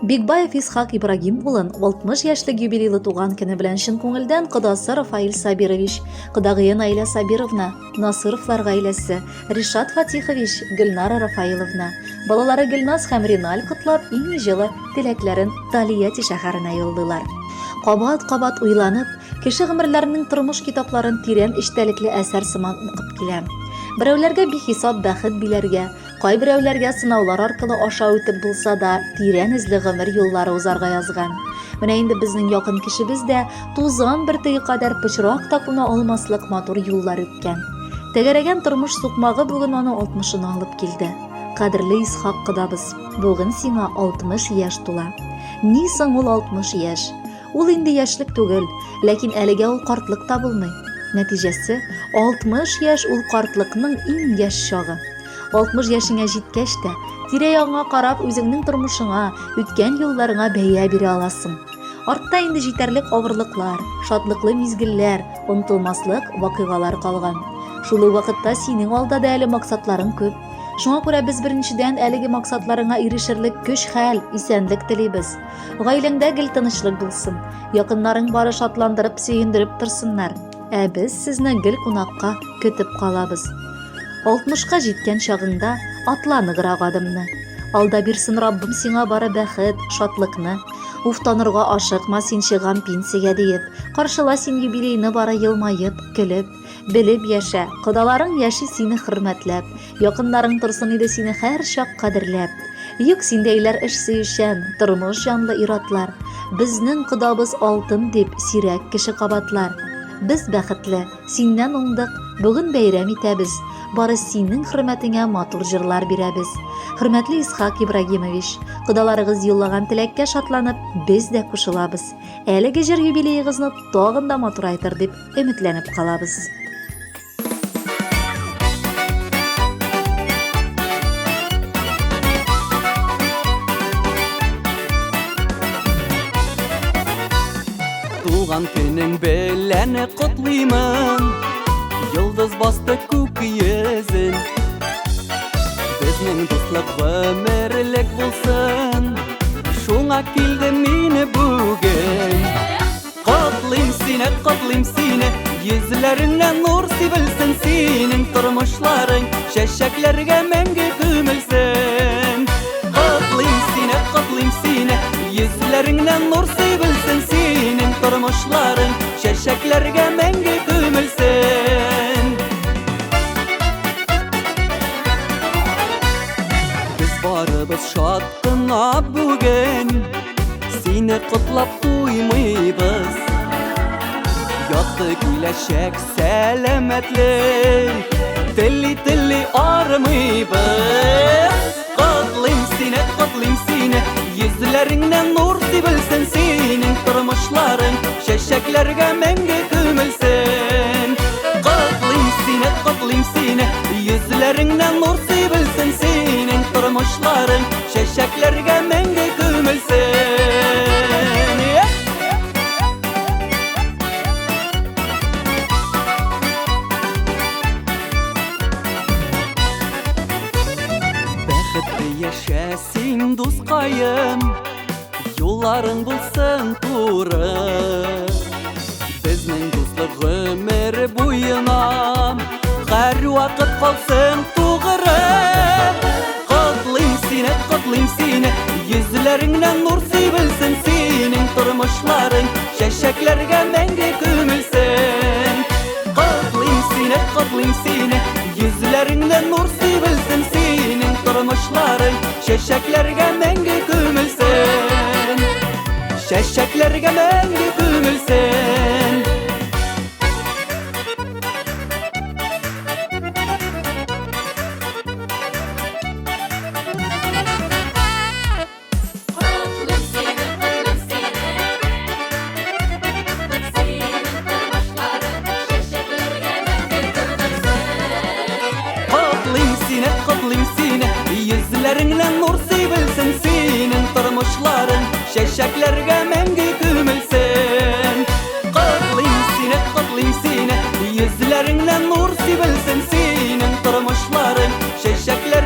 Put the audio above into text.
Бикбаев Исхак Ибрагим улын 60 яшьлек юбилейлы туган көне белән чын күңелдән кодасы Рафаил Сабирович, кодагые Наилә Сабировна, Насыровлар гаиләсе, Ришат Фатихович, Гөлнара Рафаиловна, балалары Гөлназ һәм Риналь котлап, иң җылы теләкләрен Тольятти шәһәренә юллыйлар. Кабат-кабат уйланып, кеше гомерләренең тормыш китапларын тирән эчтәлекле әсәр сыман укып килә. Берәүләргә бихисап бәхет биләргә, Кайберәүләргә сынаулар аркылы аша үтеп булса да, тирән эзле гомер юллары узарга язган. Менә инде безнең якын кешебез дә тузан бөртеге кадәр пычрак та куна алмаслык матур юллар үткән. Тәгәрәгән тормыш сукмагы бүген аны алтмышына алып килде. Кадерле Исхак кодабыз, бүген сиңа 60 яшь тула. Ни соң ул 60 яшь? Ул инде яшьлек түгел, ләкин әлегә ул картлык та булмый. Нәтиҗәсе, 60 яшь ул картлыкның иң яшь чагы. 60 яшеңә җиткәч тә, тирә-ягыңа карап, үзеңнең тормышыңа, үткән юлларыңа бәя бирә аласың. Артта инде җитәрлек авырлыклар, шатлыклы мизгелләр, онытылмаслык вакыйгалар калган. Шул ук вакытта синең алда да әле максатларың күп. Шуңа күрә без беренчедән әлеге максатларыңа ирешерлек көч-хәл, исәнлек телибез. Гаиләңдә гел тынычлык булсын. Якыннарың бары шатландырып, сөендереп торсыннар. Ә без сезне гел кунакка көтеп калабыз. Алтмышка җиткән чагыңда атла ныграк адымны. Алда бирсен Раббым сиңа бары бәхет, шатлыкны. Уфтанырга ашыкма син чыгам пенсиягә диеп. Каршыла син юбилейны бары елмаеп, көлеп. Белеп яшә, кодаларың яши сине хөрмәтләп, якыннарың торсын иде сине һәрчак кадерләп. Юк синдәйләр эш сөючән, тормыш җанлы ир-атлар. Безнең кодабыз алтын дип сирәк кеше кабатлар. Без бәхетле, синнән уңдык, бүген бәйрәм итәбез, бары синең хөрмәтеңә матур җырлар бирәбез. Хөрмәтле Исхак Ибрагимович, кодаларыгыз юллаган теләккә шатланып, без дә кушылабыз. Әлеге җыр юбилеегызны тагын да матурайтыр дип Өметләнеп калабыз. Туган көнең белән котлыймын, Йолдыз басты күк йөзен. Безнең дуслык гомерлек булсын, Шуңа килдем мин бүген. Котлыйм сине, котлыйм сине, йөзләреңә нур сибелсен, синең тормышларың чәчәкләргә мәңге күмелсен. Котлыйм сине, котлыйм сине, йөзләреңә нур сибелсен, синең тормышларың чәчәкләргә мәңге күмелсен. Без барыбыз шат кына бүген, Сине котлап туймыйбыз. Якты киләчәк, сәламәтлек тели-тели армыйбыз. Котлыйм сине, котлыйм сине, йөзләреңнән нур сибелсен, синең тормышларың чәчәкләргә мәңге күмелсен. Котлыйм сине, котлыйм сине, йөзләреңнән нур сибелсен, синең тормышларың чәчәкләргә мәңге күмелсен. Бәхетле яшә син, дускаем, юлларың булсын туры. Безнең дуслык гомер буена һәрвакыт калсын тугры. Котлыйм сине, котлыйм сине, йөзләреңнән нур сибелсен, синең тормышларың чәчәкләргә мәңге күмелсен. Котлыйм сине, котлыйм сине, йөзләреңнән нур сибелсен, синең тормышларың чәчәкләргә мәңге күмелсен. Чәчәкләргә мәңге күмелсен. Котлыйм сине, котлыйм сине, йөзләреңнән нур сибелсен, синең тормышларың чәчәкләргә мәңге күмелсен. Котлыйм сине, котлыйм сине, йөзләреңнән нур сибелсен, синең тормышларың чәчәкләргә